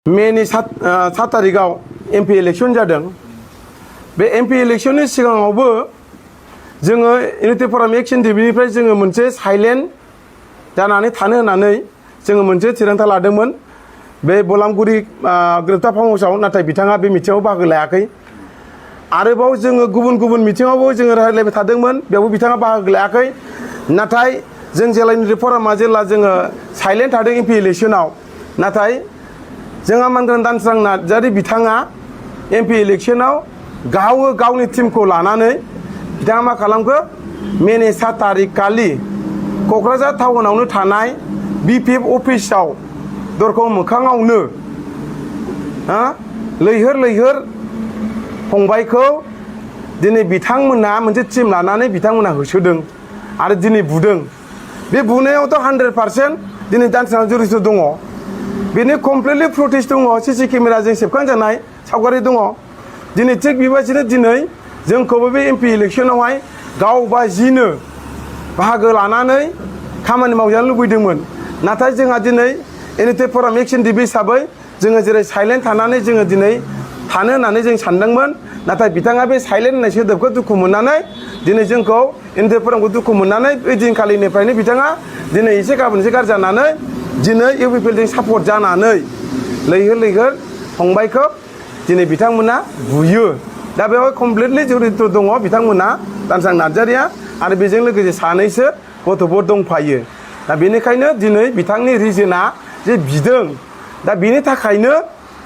मेनि 7 तारिखआव MP election जादों। बे एमपि इलेक्शननि सिगाङावबो जोङो इउनिटि फराम एक्स एनडिपिनिफ्राय जोङो मोनसे साइलेन्ट जानानै थानो होननानै जोङो मोनसे थिरांथा लादोंमोन बे बलामगुरि ग्रेप्टार फार्म हाउसआव। नाथाय बिथाङा बे मिटिङाव बाहागो लायाखै। आरोबाव जोङो गुबुन गुबुन मिटिङावबो जोङो रायज्लायबाय थादोंमोन, बेयावबो बिथाङा बाहागो लायाखै। नाथाय जों जेला इउनिटि फरामा जेला जोङो साइलेन्ट थादों एमपि इलेक्शनाव, नाथाय जोंहा मानगोनां दानसोरां नार्जारि बिथाङा एमपि इलेक्शनाव गावनि टीमखौ लानानै बिथाङा मा खालामखो, मेनि 7 तारिख खालि क'क्राझार टाउनावनो थानाय बिपिएफ अफिसाव दरखं मोखाङावनो लैहोर लैहोर फंबायखौ दिनै बिथांमोना मोनसे टीम लानानै बिथांमोना होसोदों आरो दिनै बुदों। बे बुनायावथ' 100% दिनै दानसोरां जुरित दङ। बेनि कमप्लिटलि प्रटेस्ट दङ, सिसि केमेराजों सेबखांजानाय सावगारि दङ। दिनै थिग बेबायदिनो दिनै जोंखौबो बे एमपि इलेक्शनावहाय गावबा जिनो बाहागो लानानै खामानि मावजानो लुबैदोंमोन। नाथाय जोंहा दिनै इउनिटि फराम एक्स एनडिपि हिसाबै जोङो जेरै साइलेन्ट थानानै जोङो दिनै थानो होननानै जों सानदोंमोन। नाथाय बिथाङा बे साइलेन्ट होननाय सोदोबखौ दुखु मोननानै दिनै जोंखौ इउनिटि फरामखौ दुखु मोननानै ओइ दिनखालिनिफ्रायनो बिथाङा दिनै एसे गाबोन एसे गाज्रि जानानै दिनै इउपिपिएलजों सापर्ट जानानै लैहोर लैहोर फंबायखौ दिनै बिथांमोना बुयो। दा बेवहाय कमप्लिटलि जुरित दङ बिथांमोना, दानसोरां नार्जारिया आरो बेजों लोगोसे सानैसो गथ'फोर दंफायो। दा बेनिखायनो दिनै बिथांनि रिजोना जे बिदों, दा बेनि थाखायनो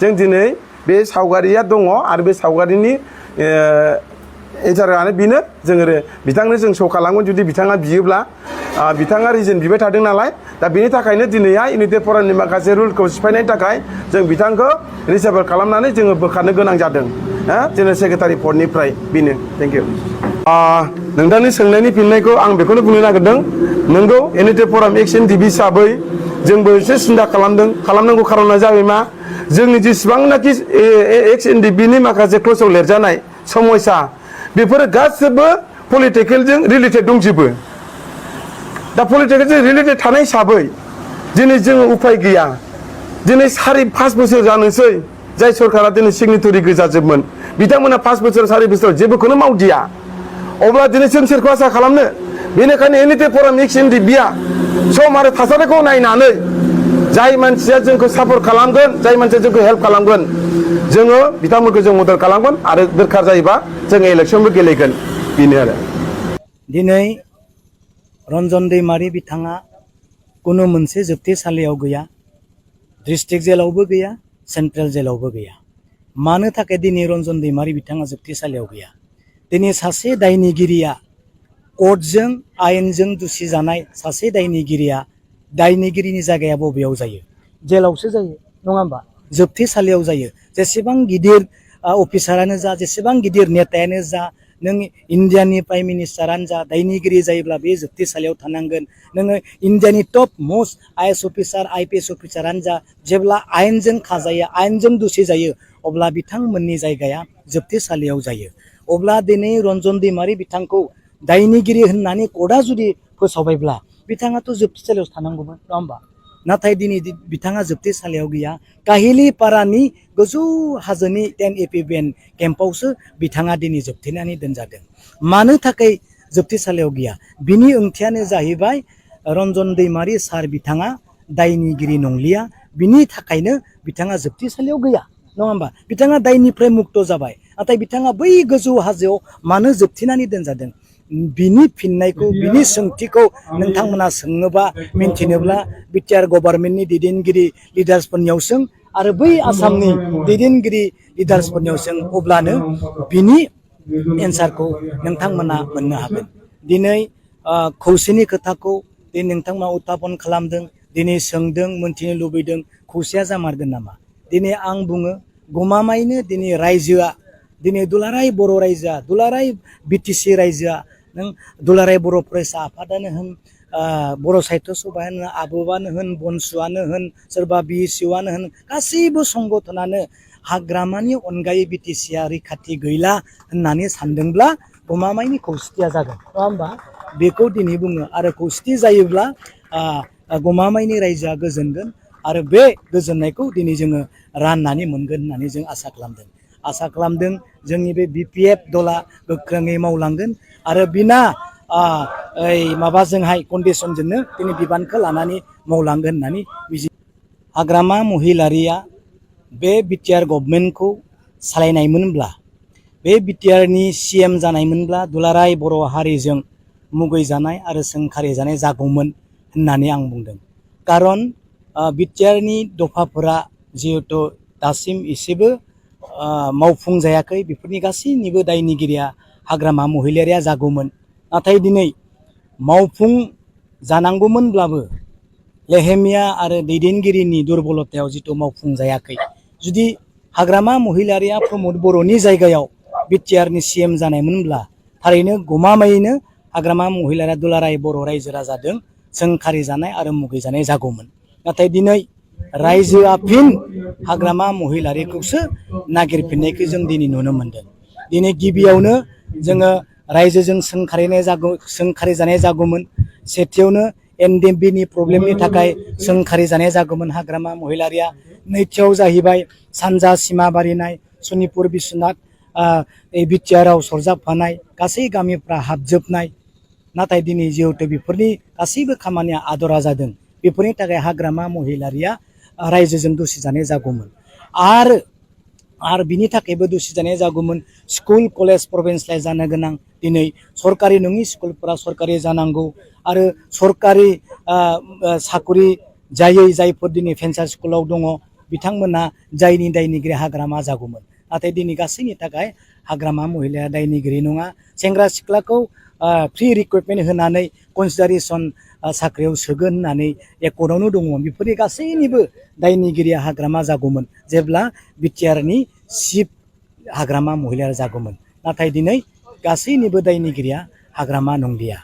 जों दिनै बे सावगारिया दङ आरो बे सावगारिनि एन्सारानो बेनो। जोङो बिथांनो जों श' खालामगोन जुदि बिथाङा बियोब्ला। बिथाङा रिजन बिबाय थादों नालाय, दा बेनि थाखायनो दिनैहाय इउनिटि फरामनि माखासे रुलखौ सिफायनायनि थाखाय जों बिथांखौ रिसार्भ खालामनानै जोङो बोखारनो गोनां जादों जेनेरेल सेक्रेटारि पदनिफ्राय। बेनो। Thank you. नोंथांनि सोंनायनि फिननायखौ आं बेखौनो बुंनो नागिरदों। नोंगौ इउनिटि फराम एक्स एनडिपि हिसाबै जोंबो एसे सिन्था खालामनांगौ खारना जाबाय मा, जोंनि जेसेबांनाखि एक्स एनडिपिनि माखासे क्लसाव लिरजानाय समयसा बेफोरो गासिबो पलिटिकेलजों रिलेटेड दंजोबो। दा पलिटिकेलजों रिलेटेड थानाय हिसाबै दिनै जोङो उफाय गैया। दिनै 4-5 बोसोर जानोसै जाय सरकारा दिनै सिगनेटरि गोजाजोबमोन, बिथांमोना 5 बोसोर 4 बोसोर जेबोखौनो मावदिया। अब्ला दिनै जों सोरखौ आसा खालामनो? बेनिखायनो इउनिटि फराम एक्स एनडिपिआ सम आरो थासारिखौ नायनानै जाय मानसिया जोंखौ सापर्ट खालामगोन, जाय मानसिया जोंखौ हेल्प खालामगोन, जोङो बिथांमोनखौ जों मदद खालामगोन आरो दरखार जायोबा जोङो इलेक्सनबो गेलेगोन। बेनो आरो। दिनै रन्जन दैमारि बिथाङा कुनु मोनसे जोबथेसालियाव गैया, डिस्ट्रिक्ट जेलावबो गैया, सेन्ट्रेल जेलावबो गैया। मानो थाखाय दिनै रन्जन दैमारि बिथाङा जोबथेसालियाव गैया? दिनै सासे दायनिगिरिया कर्टजों आयेनजों दुसि जानाय सासे दायनिगिरिया दायनिगिरिनि जायगाया बबेयाव जायो? जेलावसो जायो, नङा होमबा? जोबथेसालियाव जायो। जेसेबां गिदिर अफिसारानो जा, जेसेबां गिदिर नेतायानो जा, नों इन्डियानि प्राइम मिनिस्टारानो जा, दायनिगिरि जायोब्ला बे जोबथेसालियाव थानांगोन। नोङो इन्डियानि top most IAS officer IPS अफिसारानो जा, जेब्ला आयेनजों खाजायो, आयेनजों दुसि जायो, अब्ला बिथांमोननि जायगाया जोबथेसालियाव जायो। अब्ला दिनै रन्जन दैमारि बिथांखौ दायनिगिरि होननानै कर्टआ जुदि फोसावबायब्ला बिथाङाथ' जोबथेसालियावसो थानांगौमोन, नङा होमबा? नाथाय दिनै बिथाङा जोबथेसालियाव गैया। काहिलिपारानि गोजौ हाजोनि 10 एपिबिएन केम्पआवसो बिथाङा दिनै जोबथेनानै दोनजादों। मानो थाखाय जोबथेसालियाव गैया? बिनि ओंथियानो जाहैबाय रन्जन दैमारि सार बिथाङा दायनिगिरि नंलिया, बिनि थाखायनो बिथाङा जोबथेसालियाव गैया, नङा होमबा? बिथाङा दायनिफ्राय मुक्त जाबाय। नाथाय बिथाङा बै गोजौ हाजोआव मानो जोबथेनानै दोनजादों? बिनि फिननायखौ, बिनि सोंथिखौ नोंथांमोना सोङोबा, मिन्थिनोब्ला बिटिआर गभर्नमेन्टनि दैदेनगिरि लिडार्सफोरनियाव सों आरो बै आसामनि दैदेनगिरि लिडार्सफोरनियाव सों, अब्लानो बिनि एन्सारखौ नोंथांमोना मोननो हागोन। दिनै खौसेनि खोथाखौ दिनै नोंथांमोना उत्थापन खालामदों, दिनै सोंदों, मोन्थिनो लुबैदों, खौसेया जामारगोन नामा? दिनै आं बुङो, गमामायैनो दिनै रायजोआ, दिनै दुलाराय बर' रायजोआ, दुलाराय बिटिसि रायजोआ, नों दुलाराय बर' फरायसा आफादानो होन, बर' साहित्य सभायानो, आब'बानो होन, बनसुआनो होन, सोरबा बिएसइउआनो होन, गासैबो संगठनानो हाग्रामानि अनगायै बिटिसिआ रैखाथि गैला होननानै सानदोंब्ला गमामायैनि खौसेथिया जागोन, नङा होमबा? बेखौ दिनै बुङो। आरो खौसेथि जायोब्ला गमामायैनि रायजोआ गोजोनगोन आरो बे गोजोननायखौ दिनै जोङो राननानै मोनगोन होननानै जों आसा खालामदों जोंनि बे BPF दला गोख्रोङै मावलांगोन आरो बिना ओइ माबाजोंहाय कन्डिसनजोंनो दिनै बिबानखौ लानानै मावलांगोन होननानै मिजिं हाग्रामा महिलारिया बे बिटिआर गभर्नमेन्टखौ सालायनायमोनब्ला बे बिटिआरनि CM जानायमोनब्ला दुलाराय बर' हारिजों मुगैजानाय आरो सोंखारि जानाय जागौमोन होननानै आं बुंदों कारन बिटिआरनि दफाफोरा जिहेतु दासिम एसेबो मावफुंजायाखै बेफोरनि गासैनिबो दायनिगिरिया हाग्रामा महिलारिया जागौमोन नाथाय दिनै मावफुं जानांगौमोनब्लाबो लेहेमिया आरो दैदेनगिरिनि दुरबलतायाव जिथु मावफुंजायाखै जुदि हाग्रामा महिलारिया प्रमद बर'नि जायगायाव बिटिआरनि CM जानायमोनब्ला थारैनो गमामायैनो हाग्रामा महिलारिया दुलाराय बर' रायजो राजाजों सोंखारि जानाय आरो मुगैजानाय जागौमोन नाथाय दिनै रायजोआ फिन हाग्रामा महिलारिखौसो नागिरफिननायखौ जों दिनै नुनो मोनदों दिनै गिबियावनो जोङो रायजोजों सोंखारि जानाय जागौमोन सेथियावनो NDMBनि प्रब्लेमनि थाखाय सोंखारि जानाय जागौमोन हाग्रामा महिलारिया नैथियाव जाहैबाय सानजा सिमा बारिनाय सनितपुर बिश्वनाथ बिटिआरआव सरजाबफानाय गासै गामिफ्रा हाबजोबनाय नाथाय दिनै जिहेतु बेफोरनि गासैबो खामानिया आदरा जादों बेफोरनि थाखाय हाग्रामा महिलारिया रायजोजों दुसि जानाय जागौमोन आरो बिनि थाखायबो दुसि जानाय जागौमोन स्कुल कलेज प्रभिन्सियेलाइज जानो गोनां दिनै सरकारि नङि स्कुलफोरा सरकारि जानांगौ आरो सरकारि साकरि जायै जायफोर दिनै भेन्सार स्कुलाव दङ बिथांमोना जायनि दायनिगिरि हाग्रामा जागौमोन नाथाय दिनै गासैनि थाखाय हाग्रामा महिलाया दायनिगिरि नङा सेंग्रा सिख्लाखौ फ्रि रिक्रुटमेन्ट होनानै कनसिडारेसन साख्रियाव सोगोन होननानै एकर्डआवनो दङमोन बेफोरनि गासैनिबो दायनिगिरिया हाग्रामा जागौमोन जेब्ला बिटिआरनि चिफ हाग्रामा महिलाया जागौमोन नाथाय दिनै गासैनिबो दायनिगिरिया हाग्रामा नंलिया